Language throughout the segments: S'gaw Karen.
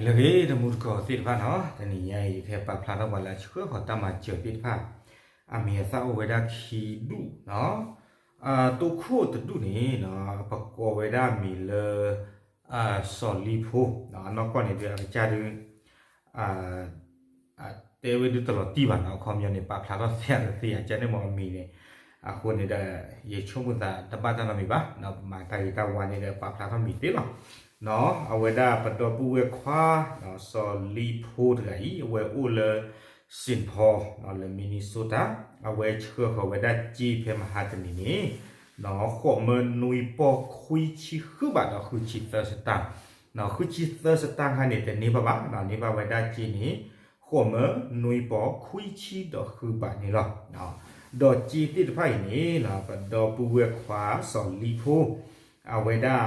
လၢအဂ့ၤ တမူတကိးသ့ၣ်တဖၣ်နီၤ, တနံၤညါအံၤ ယကဟဲပာ်ဖျါထီၣ်ပှၤလၢအဆှၢဃီၤတၢ်မၤစၢၤသ့ၣ်တဖၣ် အမံၤအသၣ်အိၣ်ဝဲဒၣ်ခံဒူၣ်နီၤ. တိခိၣ်တဒူၣ်န့ၣ် ပကိးဝဲဒၣ်မံၤလၢ စီၤလံဖိ, အနီၢ်ကီၢ်န့ၣ်ဒုးအကစၢ်ဒုး တဲဝဲဒုးတလီၤတံၢ်ဘၣ်နီၤ, အခီပညီန့ၣ် ပာ်ဖျါထီၣ်သ့အသ့အကန့ၣ်မ့ၢ်အမံၤန့ၣ်, အဃိန့ၣ်ဒီး ယဆိကမိၣ်သးတဘၣ်တၢ်နီတမံၤဘၣ်, ပမၤတၢ်ဂ့ၤတၢ်ဝါန့ၣ်ဒီးပာ်ဖျါထီၣ်မံၤသ့လီၤ. အဝဲဒၣ်ပဒီပုၢ်ဝဲၢ်ခွါ စီၤလံဖိတဂၤအံၤ အဝဲအိၣ်လၢ Saint Paul လၢ Minnesota, အဝဲဆှၢဃီၤဝဲဒၣ်စ့ဖဲမဟါတနံၤန့ၣ် ဃိးမၢနွံပီၢ်ခွံဆံဃုဘးဒီးဃုဆံသၢစတၢၣ်, ဃုဆံသၢစတၣၣ်ခါန့ၣ် တန့ၢ်ဘၣ်ဘၣ်, န့ၢ်ဘၣ်ဝဲဒၣ်စ့န့ၣ် ဃိးမၢနွံပီၢ်ခွံဆံဒီးဃုဘးန့ၣ်လီၤ. ဒီးစ့သ့ၣ်တဖၣ်အံၤန့ၣ် ပဒီပုၢ်ဝဲၢ်ခွါစီၤလံဖိ အဝဲဒၣ်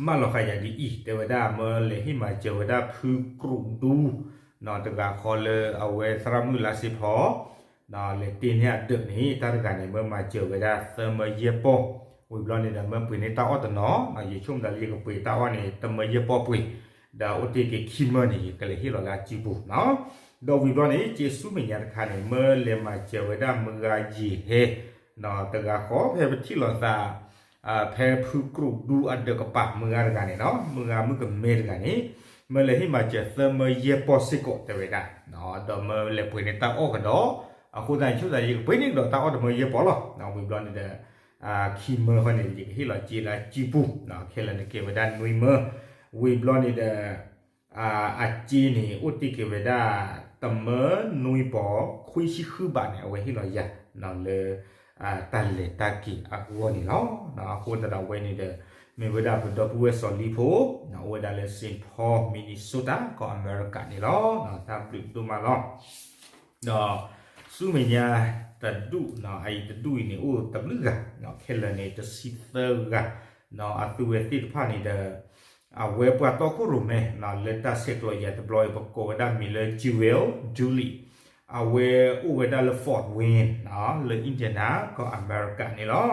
မၢလီၤဃာ်ယၤဒ်အံၤ, တဲဝဲဒၣ်မၢလဲၤဟ့ၣ်မၤစၢၤဝဲဒၣ်ဖုကရူးဒူ တဂၤဃီလၢအဝဲသရၣ်မုၣ်လါစ့ဖီ လဲၤတ့န့ၢ်အဒၢးန့ၣ် တၢ်တဂၤန့ၣ် မၢမၤစၢၤဝဲဒၣ်သၢမၢယဲၢ်ပီၢ်, ဝံၤဘျီန့ၣ်ဒီး မၢပှ့ၤန့ၢ်တၢ်အီၣ်တနီၤ, ယဆိကမိၣ်သးလၢယကပှ့ၤတၢ်အီၣ်န့ၣ် တမၢယဲၢ်ပီၢ်ပှ့ၤ, ဒီးအိၣ်တ့ၢ်က့ၤခံမၢန့ၣ် ယကလဲၤဟ့ၣ်လီၤလၢအစုပူၤနီၤ. ဒီးဝံၤဘျီန့ၣ် စ့ဆူမဲာ်ညါတခါန့ၣ် မၢလဲၤမၤစၢၤဝဲဒၣ်မုၢ်ဂၤယံာ်ဟဲ တဂၤဃီ ဖဲပထံၣ်လိာ်သး ဖဲဖုကရူးဒူအဒၢးကပၤ မုၢ်ဂၤတဂၤန့ၣ်နီၤ, မုၢ်ဂၤမုၣ်ကမဲတဂၤန့ၣ် မၢလဲၤဟ့ၣ်မၤစၢၤသၢမၢယဲၢ်ပီၢ်စ့ၢ်ကီးတဲဝဲဒၣ်, ဒီးမၢလဲၤပှ့ၤန့ၢ်တၢ်အီၣ်ကဒီး, အဃိသတးန့ၣ် ဆိကမိၣ်သးယကပှ့ၤန့ၢ်ကဒီးတၢ်အီၣ်တမၢယဲၢ်ပီၢ်လီၤ. ဝံၤဘျီန့ၣ်ဒီး ခံမၢဃီန့ၣ် ယကဟ့ၣ်လီၤစ့လၢအစုပူၤ, ခဲလၢာ်န့ၣ်ကဲဝဲဒၣ်နွံမၢ, ဝံၤဘျီန့ၣ်ဒီး အစ့န့ၣ် အိၣ်တ့ၢ်က့ၤဝဲဒၣ် တမၢနွံပီၢ်ခွံဆံဃုဘးန့ၣ် အဝဲဟ့ၣ်လီၤယၤ လၢ တၢ်လဲၤတၢ်က့ၤအဂီၢ်န့ၣ်လီၤ. အဃိသတးဒီးအဝဲန့ၣ်ဒီး မ့ၢ်ဝဲဒၣ်ပဒီပုၢ်ဝဲၢ်စီၤလံဖိ အိၣ်ဝဲဒၣ်လၢ Saint Paul Minnesota ကီၢ်အမဲရကၤန့ၣ်လီၤ. တၢ်ဘျုးဒိၣ်မးလီၤ. ဒီးဆူမဲာ်ညါတဒူၣ် အအံၤတဒူၣ်အံၤန့ၣ် အိၣ်တဘျုးဂၤ, ခဲလၢာ်န့ၣ် တဆံသၢဂၤ, အသုဝဲသ့ၣ်တဖၣ်န့ၣ်ဒီး အဝဲပှၤတီခိၣ်ရိၣ်မဲ လၢတၢ်ဆဲးကျိးယၤတဘျီအံၤ ပကိးဝဲဒၣ်မံၤလၢ Jewel Duley, အဝဲအိၣ်ဝဲဒၣ်လၢ Fort Wayne လၢ Indiana ကီၢ်အမဲရကၤန့ၣ်လီၤ.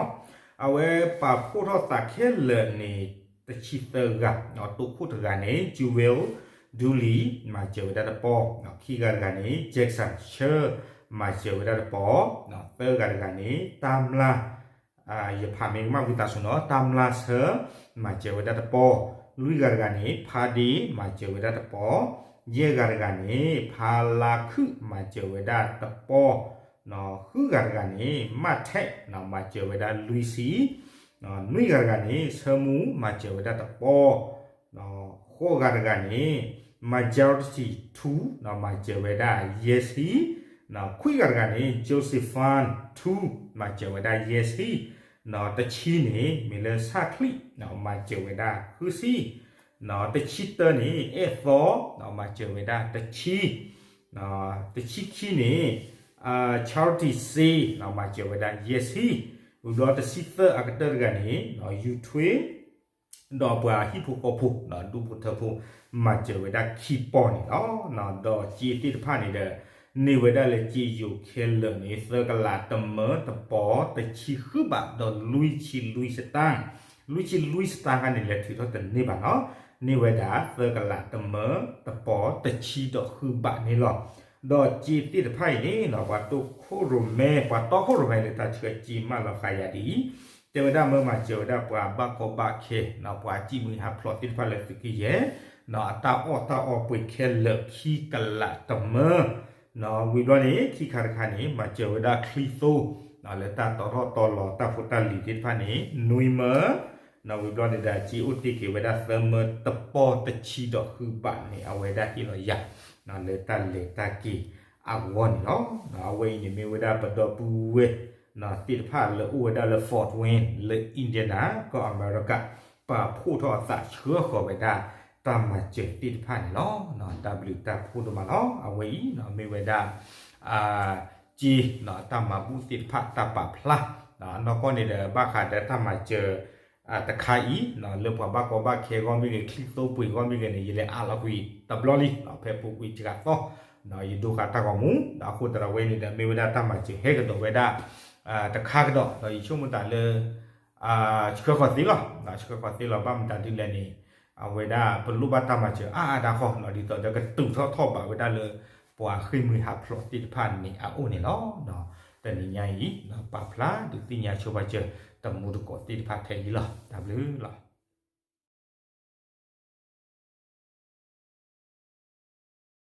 အဝဲပာ်ဖှိၣ်ထီၣ်သးခဲလၢာ်န့ၣ် တဆံသၢဂၤ, တိခိၣ်တဂၤန့ၣ် Jewel Duley မၤစၢၤဝဲဒၣ်တပီၢ်, ခံဂၤတဂၤန့ၣ် Jackson Sher မၤစၢၤဝဲဒၣ်တပီၢ်, သၢဂၤတဂၤန့ၣ် တၢ်မျၢ် ယဖးမ့ၢ်ကမၣ်ဝံသးစူၤနီၤ, တၢ်မျၢ်ဆၢ မၤစၢၤဝဲဒၣ်တပီၢ်, လွံၢ်ဂၤတဂၤန့ၣ် ဖါဒ့ မၤစၢၤဝဲဒၣ်တပီၢ်, ယဲၢ်ဂၤတဂၤန့ၣ် ဖါလါခုၣ် မၤစၢၤဝဲဒၣ်တပီၢ်, ဃုဂၤတဂၤန့ၣ် မၣ်ထဲး မၤစၢၤဝဲဒၣ်လွံၢ်ဆံ, နွံဂၤတဂၤန့ၣ် ဆၢမူ မၤစၢၤဝဲဒၣ်တပီၢ်, ဃိးဂၤတဂၤန့ၣ် Majority ထူ မၤစၢၤဝဲဒၣ်ယဲၢ်ဆံ, ခွံဂၤတဂၤန့ၣ် Josephine ထူ မၤစၢၤဝဲဒၣ်ယဲၢ်ဆံ, တဆံန့ၣ် မ့ၢ်လၢဆၣ်ချံၣ် မၤစၢၤဝဲဒၣ်ဃုဆံ, တဆံတၢန့ၣ် အဲၣ်သီ မၤစၢၤဝဲဒၣ်တဆံ, တဆံခံန့ၣ် Charity စ့ မၤစၢၤဝဲဒၣ်ယဲၢ်ဆံ, ဝံၤဘျီတဆံသၢအကတၢၢ်တဂၤန့ၣ် ယူၤထွ့ ဒီးပှၤဟံၣ်ဖိဃီဖိ ဒူဖိထၢဖိ မၤစၢၤဝဲဒၣ်ခံပီၢ်န့ၣ်လီၤ. ဒီးစ့သ့ၣ်တဖၣ်န့ၣ်ဒီး န့ၢ်ဝဲဒၣ်လၢစ့ယိၤခဲလၢာ်န့ၣ် သၢကလးတမၢ တပီၢ် တဆံဃုဘး ဒီးလွံၢ်ဆံလွံၢ်စတၢ်, လွံၢ်ဆံလွံၢ်စတၢ်ခါန့ၣ် လဲၤထုးထီၣ်တန့ၢ်ဘၣ်နီၤ, န့ၢ်ဝဲဒၣ်သၢကလးတမၢ တပီၢ် တဆံဒီးဃုဘးန့ၣ်လီၤ. ဒီးစ့သ့ၣ်တဖၣ်အံၤန့ၣ် ပှၤတီခိၣ်ရိၣ်မဲ ပှၤတီခိၣ်ရိၣ်မဲလၢတၢ်ဆှၢစ့မၢလီၤဃာ်ယၤဒ်အံၤ, တဲဝဲဒၣ်မၢမၤစၢၤဝဲဒၣ်ပှၤဘၣ်ကီဘၣ်ခဲ ပှၤစံၣ်မှံဟးဖျိးသ့ၣ်တဖၣ်လၢသုးကယဲၢ် အတၢ်အီၣ်တၢ်အီပှ့ၤခဲလၢာ်ခံကလးတမၢ, ဝံၤဘျီန့ၣ် ခံခါတခါန့ၣ် မၤစၢၤဝဲဒၣ်ချံသိ လၢတၢ်တီထီၣ်တီလီၤတၢ်ဖိတၢ်လံၤသ့ၣ်တဖၣ်န့ၣ် နွံမၢ, ဝံၤဘျီန့ၣ်ဒီး စ့အိၣ်တ့ၢ်က့ၤဝဲဒၣ်သၢမၢတပီၢ်တဆံဒီးဃုဘးန့ၣ် အဝဲဒၣ်ဟ့ၣ်လီၤယၤ လၢတၢ်လဲၤတၢ်က့ၤအဂီၢ်န့ၣ်လီၤ. အဝဲအံၤန့ၣ်မ့ၢ်ဝဲဒၣ်ပဒီပုၢ်ဝဲၢ် သ့ၣ်တဖၣ်လၢအိၣ်ဝဲဒၣ်လၢ Fort Wayne လၢ Indiana ကီၢ်အမဲရကၤ ပာ်ဖှိၣ်ထီၣ်အသးဆှၢဃီၤဝဲဒၣ် တၢ်မၤစၢၤသ့ၣ်တဖၣ်န့ၣ်လီၤ. တၢ်ဘျုးတၢ်ဖှိၣ်ဒိၣ်မးလီၤ. အဝဲအံၤမ့ၢ်ဝဲဒၣ် စ့ တၢ်မၤဘူၣ်သ့ၣ်တဖၣ်တၢ်ပာ်ဖျါ နီၢ်ကီၢ်န့ၣ်ဒီး ဘၣ်ဃးဒီးတၢ်မၤစၢၤ တခါအံၤ လၢပှၤဘၣ်ကီဘၣ်ခဲဂီၢ်မ့ၢ်ဂ့ၤ ချံသိပှ့ၤဂီၢ်မ့ၢ်ဂ့ၤန့ၣ် ယလဲၤအးလီၤကွံာ်တဘျီလံ ဖဲပူၤကွံာ်စှၤသီ ယဒိဃာ်တၢ်ဂီၤမူ အဃိသတးဒီးဝဲန့ၣ်ဒီး မ့ၢ်ဝဲဒၣ်တၢ်မၤစၢၤဟဲကဒီးဝဲဒၣ် တခါကဒီး ဒီးယဆိကမိၣ်သးလၢ ဆှၢဃီၤသ့လီၤ ဆှၢဃီၤသ့လီၤ ဘၣ်မတၤဒ်လဲၣ်န့ၣ် အဝဲဒၣ်ပလိၣ်ဘၣ်တၢ်မၤစၢၤအါအါဒၣ်ဃီ ဒ်သိးဒီးကတုၤထီၣ်ထီၣ်ဘးဝဲဒၣ်လၢ ပှၤဃ့ၢ်မှံဟးဖျိးသ့ၣ်တဖၣ်န့ၣ်အအိၣ်န့ၣ်လီၤ. တနံၤညါအံၤ ပာ်ဖျါဒုးသ့ၣ်ညါဆိပာ်စၢၤ တမူတကိးသ့ၣ်တဖၣ်ထဲအံၤလီၤ. တၢ်ဘျုးလီၤ.